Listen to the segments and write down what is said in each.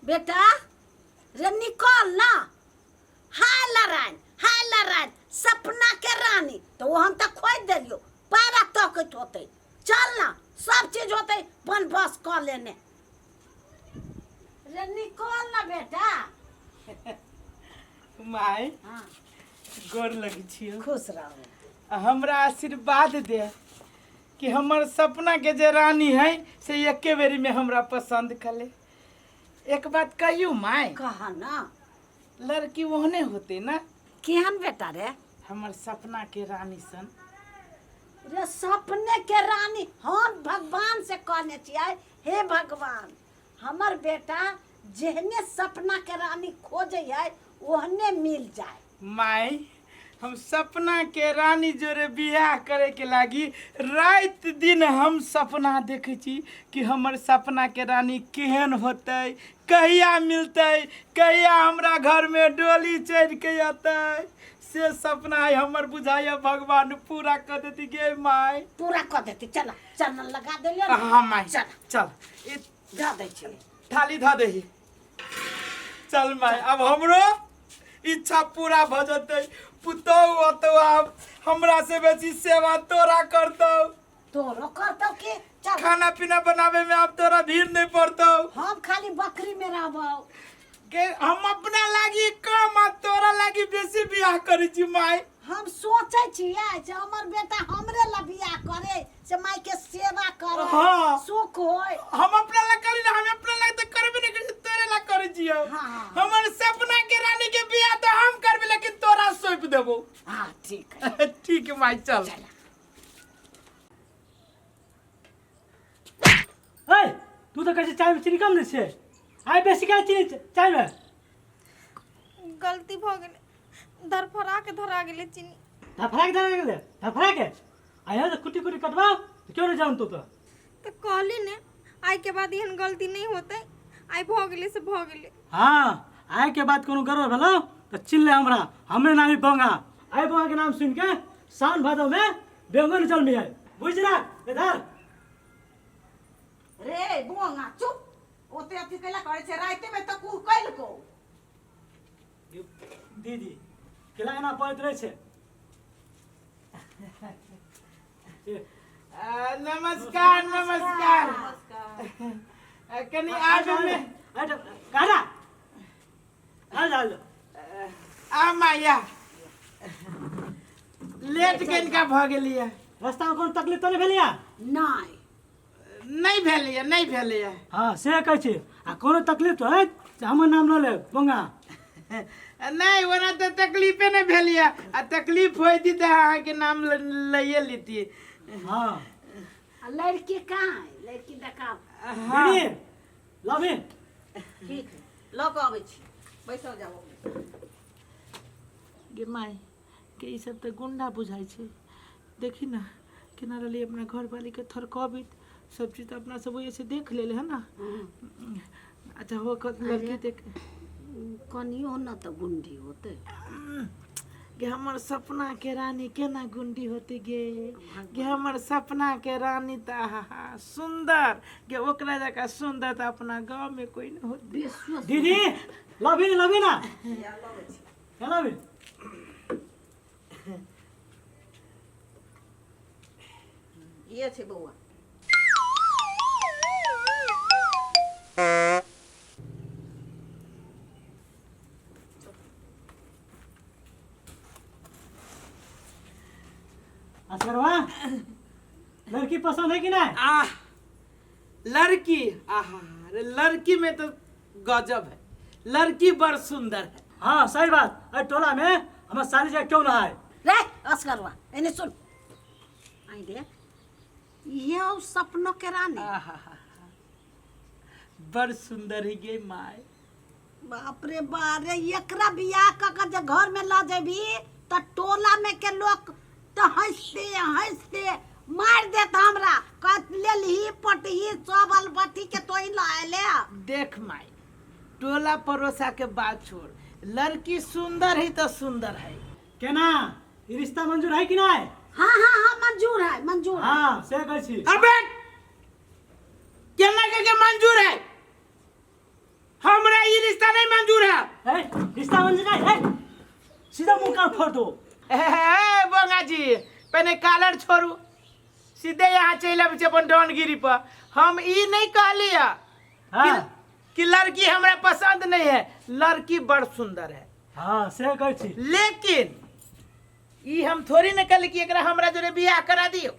बेटा रे निकल ना। हाय लड़ाइन, हाय लड़ाइन, सपना के रानी तो वो हम तो खोज देलियो, पारा तकैत होते। चल ना, सब चीज होते बनबस कऽ लेने। रे निकल ना बेटा। माय। हाँ। गोर लगै छियौ। खुश रहो। हमरा आशीर्वाद दे कि हमर सपना के जे रानी है से एके बेरी में हमरा पसंद कले। एक बात कहियौ माय? कह ना। लड़की ओहने होते ना? केहन बेटा रे? हमर सपना के रानी सन। रे सपने के रानी हम भगवान से कहने छियै, हे भगवान हमर बेटा जेहने सपना के रानी खोजे है ओहने मिल जाए। माय हम सपना के रानी जोरे बियाह करे के लागी रात दिन हम सपना देखे छी कि हमर सपना के रानी केहन होतै, कहिया मिलतै, कहिया हमरा घर में डोली चढ़ के अतै। से सपना है हमर, बुझाइया भगवान पूरा कर देती गे माय। पूरा कर देती। चल चरण लगा देलियो ने। हाँ माय। चल। चल। ई धऽ दै छी। थाली धऽ दही। चल माय, अब हमरो इच्छा पूरा भ जतै। पुतहु अतौ आब हमरा से बेसी सेवा तोरा करतौ। तोरो करतौ की? चल। खाना पीना बनावे में अब तोरा भीड़ नहीं पड़तौ। हम खाली बकरी में रहबौ। के हम अपना लागी कम आ तोरा लागी बेसी बियाह करै छी माय। हम सोचै छियै जे हमर बेटा हमरे ला बियाह करे, से माय के सेवा करे। हाँ। सुख होय। हम अपना ला करी ना, हम अपना ला तो करबे नहीं करी, तोरे ला करै छियौ। हाँ। हमर सपना के रानी के बियाह तो हम करबे, लेकिन तोरा सौंप देबो। हाँ ठीक है। ठीक है माय, चल। चल। ए, तू तो कहै छै चायमे चीनी कम दै छियै, आइ बेसी केना चीनी चायमे? गलती भऽ गेलै, धरफड़ा के धरा गेलै चीनी। धरफड़ा के धरा गेलै? धरफड़ा के आ यहाँ से कुटी कुटी कटवाओ तऽ केओ नहि जानतो। तऽ तऽ कहली ने आइ के बाद एहन गलती नहि होतै, आइ भऽ गेलै से भऽ गेलै। हाँ, आइ के बाद कोनो गड़बड़ भेलौ तऽ चिन्ह ले हमरा, हमरे नाम ही बोंगा। आइ बोंगा के नाम सुनि के सावन भादव में बेंगन जन्मी है, बुझ राख इधर। रे बोंगा चुप, ओते अथी कैला करै छै, राति में तऽ कू कैलको। दीदी केला एना पड़ैत रहै छै। नमस्कार नमस्कार। कनी आबे में काटा आ जा आ माया, लेट कनिका भऽ गेलियै। रास्ता में कोनो तकलीफ तऽ नहि भेलैया? नहि नहि भेलैया, नहि भेलैया। हाँ से कहै छी, आ कोनो तकलीफ तऽ होयत से हमर नाम लऽ लेब बोंगा। नहि, ओना तऽ तकलीफे नहि भेलैया, आ तकलीफ होइती तऽ अहाँके नाम लैए लेती। हाँ। आ लड़की कहाँ है? लड़की देखाओ। हाँ। दीदी लव। ठीक है, लऽ कऽ अबै छी, बैसल जाओ। गे माय के, ई सब तऽ गुंडा बुझाइ छै। देखी ना केना रहली अपना घरवाली के थरकबित। सब चीज तऽ अपना सब ओहिसे देख लेल है ना। अच्छा हो लड़की देख। कनियो न तऽ गुंडी होते। गे हमर सपना के रानी केना गुंडी होते गे? गे हमर सपना के रानी तऽ आहा सुंदर गे, ओकरा जकाँ सुंदर तऽ अपना गाँव में कोई न होते। विश्व दीदी लवी ने, लवी ना लवी। ये छै बौआ। असगरवा लड़की पसंद है कि नहीं? आह लड़की, आहा अरे लड़की में तो गजब है, लड़की बड़ सुंदर है। हाँ सही बात, अरे टोला में हमार साली जाए क्यों ना आए। रे असगरवा एने सुन, आई देख ये औ सपनों के रानी। आहा बड़ सुंदर है गे माय। बाप रे बाप रे, एकरा बियाह क के जे घर में ल जेबी त टोला में के लोग त हंसते हंसते मार देत हमरा। कहत लेलही पटही सब अलबट्टी के तोही ल आएले। देख माय, टोला पड़ोसा के बात छोड़, लड़की सुंदर है तो सुंदर है। केना ई रिश्ता मंजूर है कि नहीं? हाँ हाँ हाँ मंजूर है, मंजूर है। हाँ से कहै छी। अबे केना के, के मंजूर है? हमरा रिश्ता बन जाए है सीधा मुंह कान फोड़ दो। ए बोंगा जी, पहले कालर छोड़ू, सीधे यहाँ चलि आबै छी अपन डॉनगिरी पर। हम ई नहीं कहली है कि लड़की हमरा पसंद नहीं है, लड़की बड़ सुंदर है। हाँ से कहै छी। लेकिन ई हम थोड़ी ने कहली कि एकरा हमरा जोरे बियाह करा दियो।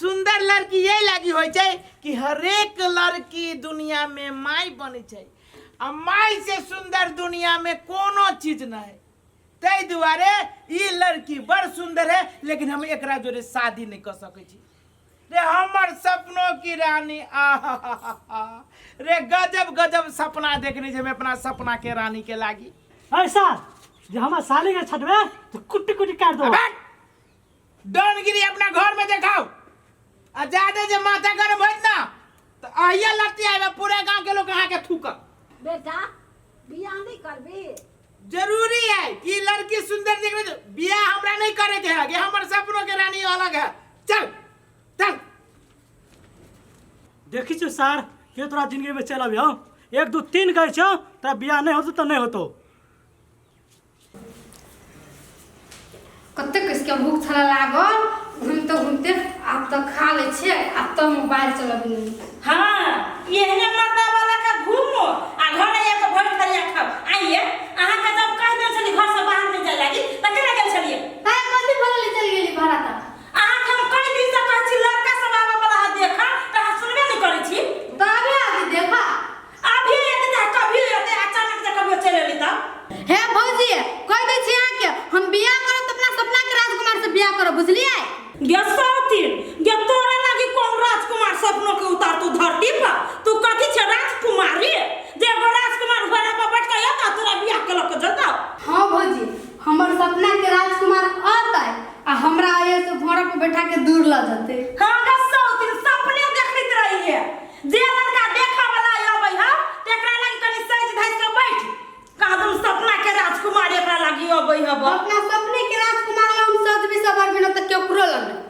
सुंदर लड़की यही लागी होइ छै कि हरेक लड़की दुनिया में माय बनै छै आ माय से सुंदर दुनिया में कोनो चीज नहीं। ताहि दुआरे ई लड़की बड़ सुंदर है, लेकिन हम एकरा जोरे शादी नहीं कर सकै छी। रे हमर सपनों की रानी, आहा रे गजब गजब सपना देखने छै हम अपना सपना के रानी के लागी। ऐसा जे हमर साली के छटबे तो कुट्टी कुट्टी काट दो। डॉनगिरी अपना घर में देखाओ आ ज्यादा जे माथा गर्म होत ना तो आइए लत्ती आबे पूरे गांव के लोग अहाँ के थूकत। बेटा बियाह नहीं करबी? जरूरी है कि लड़की सुंदर देख रही, बियाह हमरा नहीं करे के है, कि हमर सपनों के रानी अलग है। चल चल। देखी छु सार के तोरा जिंदगी में चल अभी हम 1 2 3 कहै छौ तोरा बियाह नहीं होतो तो नहीं होतो। कते कसके भूख छला लागल, घूमते घूमते आब तऽ खा लै छियै आ तब मोबाइल चलबी। हाँ एहने मर्दा वाला का घूमो आ घर आइए के भरि थरिया खाओ। आइए अहाँ के जब कह देल छली घर से बाहर नहीं जाए लागी त केना गेल छलियै? ताय कथी भऽ गेलै चलि गेली भाड़ा तऽ? अहाँ के हम कई दिन से कहै छी लड़का सब आबऽ वाला है देखा त अहाँ सुनबे नहीं करै छी। तऽ अभी आबी देखा। अभी एते चाहे कभी एते अचानक जे कभियो चलि एली तब। हे भौजी कह दै छी अहाँके हम बियाह करब तऽ अपना सपना के राजकुमार से बियाह करब, बुझलियै? गे सौतीन गे तोरा लागी कोन राजकुमार सपनो के उतार तू धरती पर? तू कथी छे राजकुमारी जे एगो राजकुमार घोड़ा पर बैठ के एता तोरा बियाह के लऽ के जतौ? हाँ भौजी हमर सपना के राजकुमार अतै आ हमरा आइए से घोड़ा पर बैठा के दूर लऽ जेतै। हाँ गे सौतीन सपने देखैत रहिए जे लड़का देखऽ वाला अबै है तेकरा लागी कनी सजि धजि के बैठ कादम सपना के राजकुमार एकरा लागी अबै हब। अपना सपने के राजकुमार ला हम सज भी सबर भी न त केकरो ला नहीं।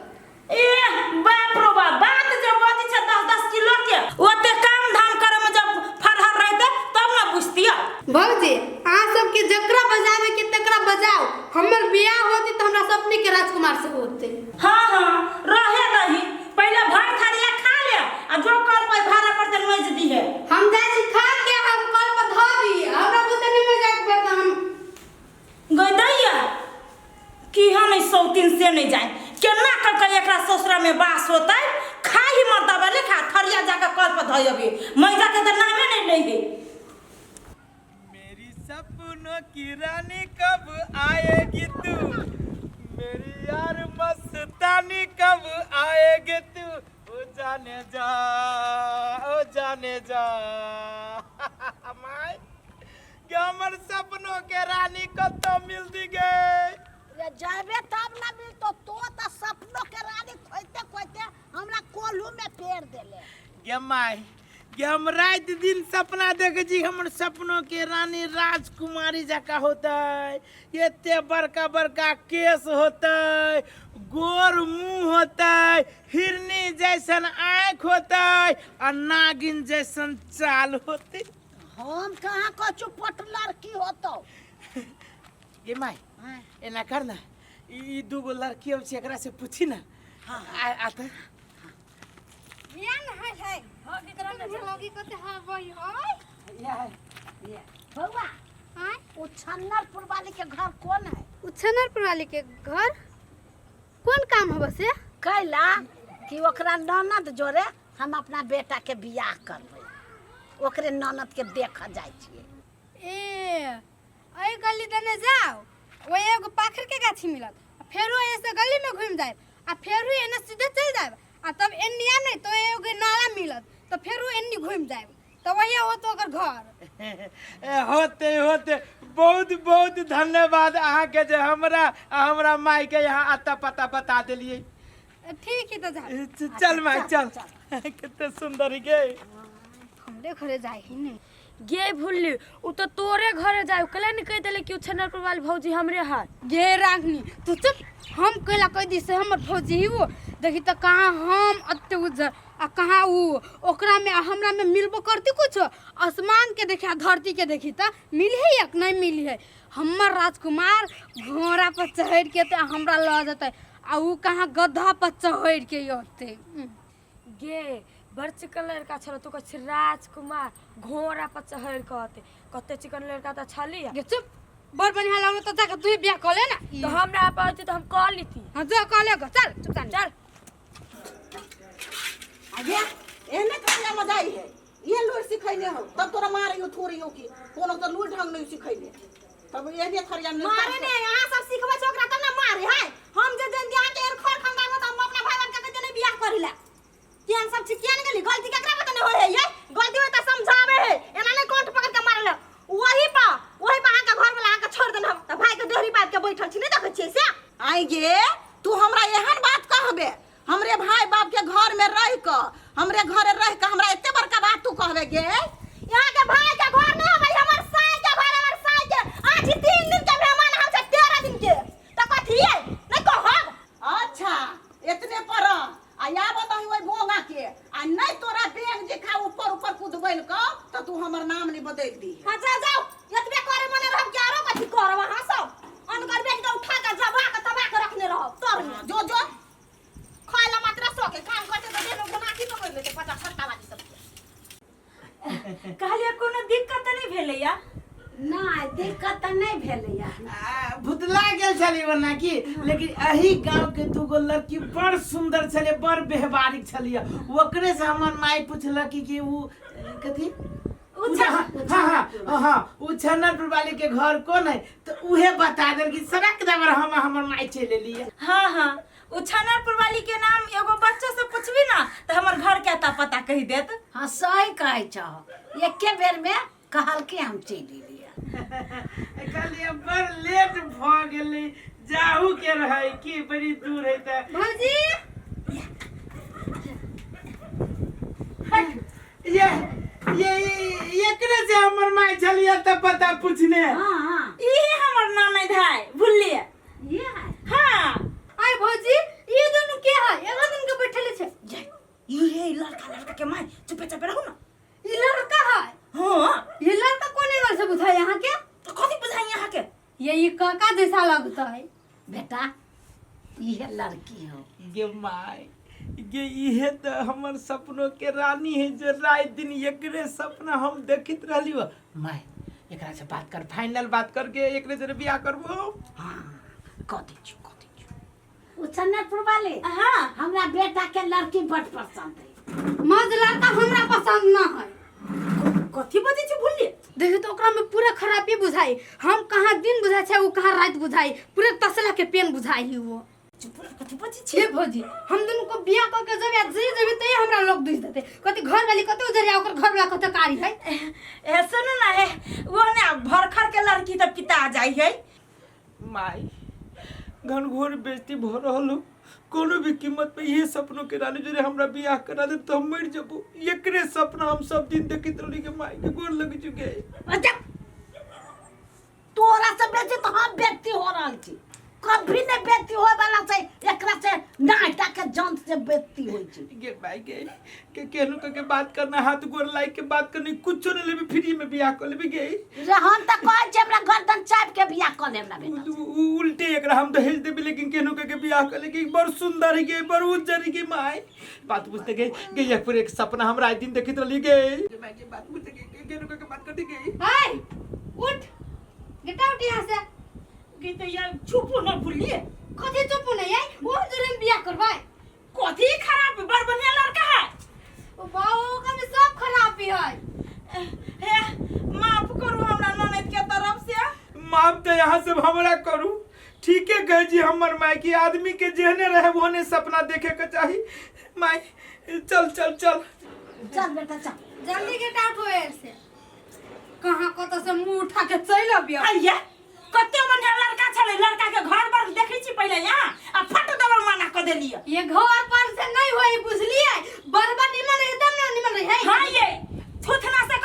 ए बाप रो बाप बात जे बजै छै 10-10 किलो के ओते काम धाम करे में जब फरहर रहते तब न बुझतिय। भौजी अहाँ सबके जकरा बजावे के तकरा बजाओ, हमर बियाह होती त हमरा सपने के राजकुमार से होते। हाँ हाँ रहे दही पहले भर थरिया खा ले आ जो कल पर भाड़ा पड़ते नोच दिहे। हम जाइ छी खा के हम कल पर धऽ दी, हमरा बुते नहीं मजाक पड़ता हम। गई दैया कि हम ई सौतीन से नहीं जाए केना कर के एकरा ससुरा में बास होतै खा ही मर्दाबा ले खा थरिया जाके कल पर धऽ अबी मैजा के तऽ नामे नहीं लै हे। मेरी सपनों की रानी कब आएगी तू, मेरी यार मस्तानी कब आएगी तू, ओ जाने जा ओ जाने जा। माय के हमर सपनों के रानी कतौ मिलती गई? रे जाबे तब ना मिलतो, तो त सपनों के रानी खोजते खोजते हमरा कोल्हू में पेड़ देले। गे माय गे हम राति दिन सपना देखे छी हमर सपनों के रानी राजकुमारी जकाँ होतै, एते बड़का बड़का केस होतै, गोर मुँह होतै, हिरनी जैसन आँखि होतै आ नागिन जैसन चाल होतै। हम कहाँ कछु पट लड़की होतौ। गे माय एना कर ना, ई दूगो लड़की अबै छै एकरा से पूछी ना। हाँ आते बियाह न है है लगी कते हाँ वही है। ये बउआ आँय? ओ छन्नरपुर वाली के घर कौन है? उ छन्नरपुर वाली के घर कौन काम हबे से? कैला कि ओकरा ननद जोरे हम अपना बेटा के बियाह करबै, ओकरे ननद के देख जाइ छियै। ए एहि गली दने जाओ ओ एगो पाखर के गाछी मिलत, आ फेरो ऐसे गली में घूम जाए आ फेरो एने सीधे चल जाए आ तब एन्नी आब नहीं तो एगो नाला मिलत तो फेरो एन्नी घूम जाए तो वही होत ओकर घर। ए होते होते बहुत बहुत धन्यवाद अहाँ के जे हमरा आ हमरा माय के यहाँ अता पता बता देलिए। ठीक है तो जा। चल माय चल। कते सुंदर गे। हमरे ओकरे घरे जाइ ही ने। गे भुल्ली, उ तो तोरे घरे जाय, कले नहीं कह देले कि उ छनरपुर वाली भौजी हमरे है। गे राघनी तू चुप, हम कैला कह दी से हमर भौजी ही वो। देखी त कहाँ हम अत्ते उज्जर आ कहाँ उ, ओकरा में आ हमरा में मिलबो करती कुछ? आसमान के देखी आ धरती के देखी त मिली है या नहीं मिली है? हमर राजकुमार घोड़ा पर चढ़ के त हमरा ल जतै आ उ कहाँ गधा पर चढ़ के अतै। गे बड़ चिकन लड़का छल, तू कहै छी राजकुमार घोड़ा पर चढ़ के अतै, कते चिकन लड़का त छली। गे चुप, बड़ बढ़िया लगलो त जाके तू ही बियाह कऽ ले ना। तो हमरा पर अतै त हम कऽ लेती। हाँ जो कऽ ले ग, चल चुपचाप चल। आगे एहने करिया मजाई है, ये लूर सिखैने हो तब तोरा मारियो थोड़ियो की कोनो तो लूर ढंग नहीं सिखैने, तब एहने थरिया नहीं मारे ने अहाँ सब सिखबै छै ओकरा तब ने मारे है। हम जे दिन अहाँ के खर खंगार में त हम अपना भाई बहन के कहते नहीं बियाह करिला, केहन सब छी केहन गेली, गलती केकरा बता नहीं होय है, ये गलती होय त समझावे है, एना नहीं कंठ पकड़ के मारल। वही पर अहाँ के घर वाला अहाँ के छोड़ देन, हम त भाई के डेहरी पाइप के बैठल छी, नहीं देखै छियै से। आई गे तू हमरा एहन बात कहबे, हमरे भाई बाप के घर में रह के, हमरे घरे रह के हमरा एते बड़का बात तू कहबे गे? यहाँ के भाई के घर नहीं है भाई, हमर साई के घर, हमर साई के आज ही 3 दिन के मेहमान हम छै 13 दिन के, त कथी है नहीं कहब। अच्छा एतने पर आ या बताही ओइ बोंगा के, आ नहीं तोरा बेंग जे खा ऊपर ऊपर कूदबैल क त तू हमर नाम नहीं बदल दी। हां जाओ जाओ, एतबे करे मने रहब के आरो कथी करब अहाँ सब, अनकर बेटी के उठा के जबा के तबा के रखने रहब तर में। जो जो खाय ला मात्र सो के काम करते त देह में गुनाकी पकड़ लेते 50 सट्टा वाली सब के। कहलिए कोनो दिक्कत त नहीं भेलैया? नहीं दिक्कत त नहीं भेलैया। भुतला गेल छली ओना की, लेकिन एही गांव के दूगो लड़की बड़ सुंदर छलै, बड़ व्यवहारिक छलियै, ओकरे से हमर माय पुछलक कि उ कथी हाँ हाँ हाँ उ छन्नरपुर वाली के घर कोन है, तो उहे बता देल कि सड़क दबर हम हमर माय चलि एलियै। हाँ हाँ उ छन्नरपुर वाली के नाम एगो बच्चा से पूछबी ना तो हमर घर के अता पता कहि देत। हाँ सही कहै छह, एके बेर में कहलकै हम चलि एलियै। कहलियै बड़ लेट भऽ गेलै, जाहू के रहै की बड़ी दूर है त। भौजी ये ये एकरे से हमर माय छलियै त पता पूछने। हाँ हाँ इहे हमर ननद है भुललियै। ये है। हाँ आय भौजी ये दोनों के है, एगो दिन के बैठले छे। ये इहे लड़का लड़का के माय चुपे चापे रहू ना। ई लड़का है? हाँ। ये लड़का कोन एंगल से बुझाय यहाँ के? तो कथी बुझाय यहाँ के? ये ई काका जैसा लगता है। बेटा इहे लड़की हो। गे my गे इहे त हमर सपनों के रानी है, जे रात दिन एकरे सपना हम देखित रहली हो। My एकरा से बात कर, फाइनल बात करके एकरे से बियाह करबो। हाँ कह दै छियौ, कह दै छियौ। उ छन्नरपुर वाले? हाँ। हमरा बेटा के लड़की बड़ पसंद है। मर्द लड़का हमरा पसंद ना है। कथी बजै छी भुलली? देखी तो ओकरा में पूरा खराबी बुझाई, हम कहाँ दिन बुझाई छै वो कहाँ रात बुझाई, पूरे तसला के पेन बुझाई ही वो। चुप रह, कथी बजै छी? हे भौजी हम दुनू को बियाह क के जब या जे जेबे ते हमरा लोग दुस देते, कथी घर वाली कते उजरिया ओकर घर वाला कते कारी है। ए सुनू ना हे, वो ने भरखर के लड़की त पिता जाई है। माई घनघोर बेइज्जती भ रहल हो, कोनो भी कीमत पे इहे सपनों के रानी जोरे हमरा बियाह करा दे तो हम मर जबो, एकरे सपना हम सब दिन देखित रहली के माई के गोर लग चुके। अच्छा तोरा से बेसी तो हम व्यक्ति हो रहल छी, कभी नहीं व्यक्ति होय वाला छै, एकरा से नाटा के जंत से व्यक्ति होय छै। गे भाई गे के केहनो के बात करना, हाथ गोर लाइक के बात करनी, कुछो नहीं लेबी, फ्री में बियाह कर लेबी गे। रे हम त कहै छी हमरा गर्दन चाप के बियाह कर लेब ना बेटा। उल्टे एकरा हम दहेज देबी, लेकिन केहनो के बियाह कर लेगी, बड़ सुंदर है गे, बड़ उज्जर है गे माई। बात पूछते गे गे एक पर एक सपना हम रात दिन देखित रहली गे। गे माई गे बात पूछते गे, गे केहनो के बात कर दी गे। हाय उठ गेट आउट यहाँ से। गे त यार चुपो न भुललिए। कथी चुपो नहीं आई, वो जोरे में बियाह करवाए। कथी खराब, बड़ बढ़िया लड़का है। ओ बाबू का में सब खराब भी है। हे माफ करू हमरा ननद के तरफ से। माफ तो यहाँ से हमरा करू, ठीके कहे जी हमर माई की आदमी के जेहने रहे ओहने सपना देखे के चाही। माई चल चल चल चल बेटा चल, जल्दी गेट आउट हो से। कहाँ कत से मुंह उठा के चल अबियो। अइया कते बढ़िया लड़का छलै, लड़का के घर पर देखै छी पहिले यहाँ आ फट दबर मना क देलियै। ये घर पर से नहीं होई बुझलियै, बरबा निमन रही तब ना निमन रही है। हां ये थुथना से